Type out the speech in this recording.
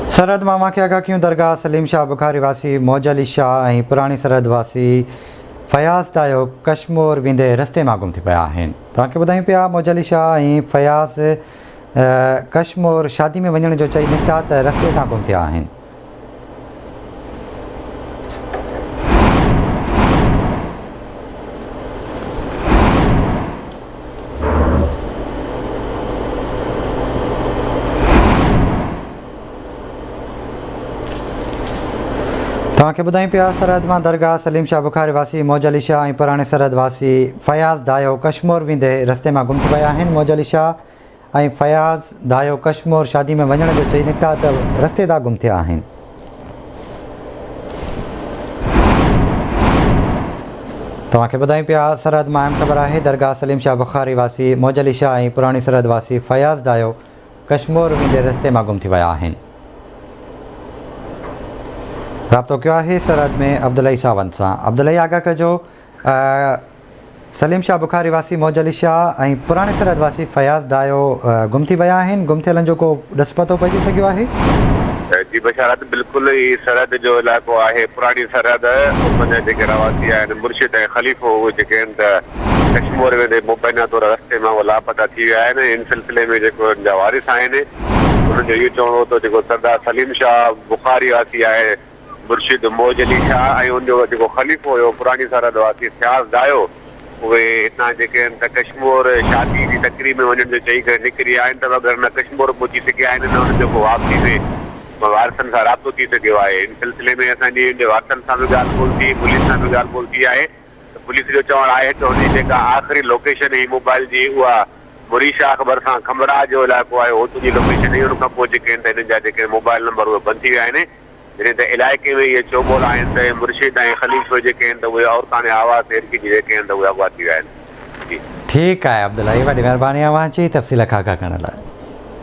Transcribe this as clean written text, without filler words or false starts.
سرحد مان اوهان کي آگاهه ڪيون درگاهه سليم شاهه بخاري واسي موج علي شاهه ۽ پراڻي سرحد واسي فياض دايو ڪشمور ويندي رستي مان گم ٿي پيا آهن توهان کي ٻڌايون پيا موج علي شاهه ۽ فياض ڪشمور شادي ۾ وڃڻ جو چئي نڪتا ته رستي تان گم ٿيا آهن. توهان کي ٻڌايون پيا سرحد مان درگاهه سليم شاهه بخاري واسي موج علي شاهه ۽ پراڻي سرحد واسي فياض دايو ڪشمور ويندي رستي مان گم ٿي ويا آهن موج علي شاهه ۽ فياض دايو ڪشمور شادي ۾ وڃڻ جو چئي نڪتا ته رستي تان گم ٿيا آهن. توهان کي ٻڌايون پيا سرحد مان اهم خبر آهي درگاهه سليم شاهه بخاري واسي موج علي شاهه ۽ پراڻي سرحد واسي فياض دايو ڪشمور ويندي رستي مان گم ٿي ويا آهن. رابطو ڪيو آهي سرحد ۾ عبدالحئي ساوند سان عبدالحئي آگاهه ڪجو سليم شاهه بخاري واسي موج علي شاهه ۽ پراڻي سرحد واسي فياض دايو گم ٿي ويا آهن، گم ٿيلن جو ڪو ڏس پتو پئجي سگهيو آهي؟ جي بشارت بلڪل هي سرحد جو علائقو آهي پراڻي سرحد اتان جا جيڪي رهواسي آهن مرشد ۽ خليفو اهي جيڪي آهن ته ڪشمور ويندي مبينا طور رستي مان اهي لاپتا ٿي ويا آهن ان سلسلي ۾ جيڪو ان جا وارث آهن انهن جو اهو چوڻ هو ته جيڪو سردار سليم شاهه بخاري واسي آهي مرشد موج علي شاهه ۽ ان جو جيڪو خليفو هيو پراڻي سرحد واسي فياض دايو اهي هتان جيڪي آهن ته ڪشمور شادي جي تقريب ۾ وڃڻ جو چئي ڪري نڪري آيا آهن ته مگر نه ڪشمور پهچي سگهيا آهن نه انهن جو ڪو واپسي ۾ وارثن سان رابطو ٿي سگهيو آهي ان سلسلي ۾ اسان جي ان جي وارثن سان به ڳالهه ٻولهه ٿي پوليس سان به ڳالهه ٻولهه ٿي آهي ته پوليس جو چوڻ آهي ته هن جي جيڪا آخري لوڪيشن هئي موبائل جي اها مري شاخ ڀرسان کنڀڙا جو علائقو آهي هوتو جي لوڪيشن هئي ان کان پوء جيڪي آهن ته هنن جا جيڪي موبائل نمبر اهي بند ٿي ويا آهن. جڏهن ته علائقي ۾ اهي چوٻول آهن ته مرشد ۽ خليفو جيڪي آهن ته اهي عورتاڻي آواز تي هرکجي جيڪي آهن ته اهي اغوا ٿي ويا آهن. جي. ٺيڪ آهي عبدالحئي وڏي مهرباني اوهان جي تفصيل کان آگاهه ڪرڻ لاء.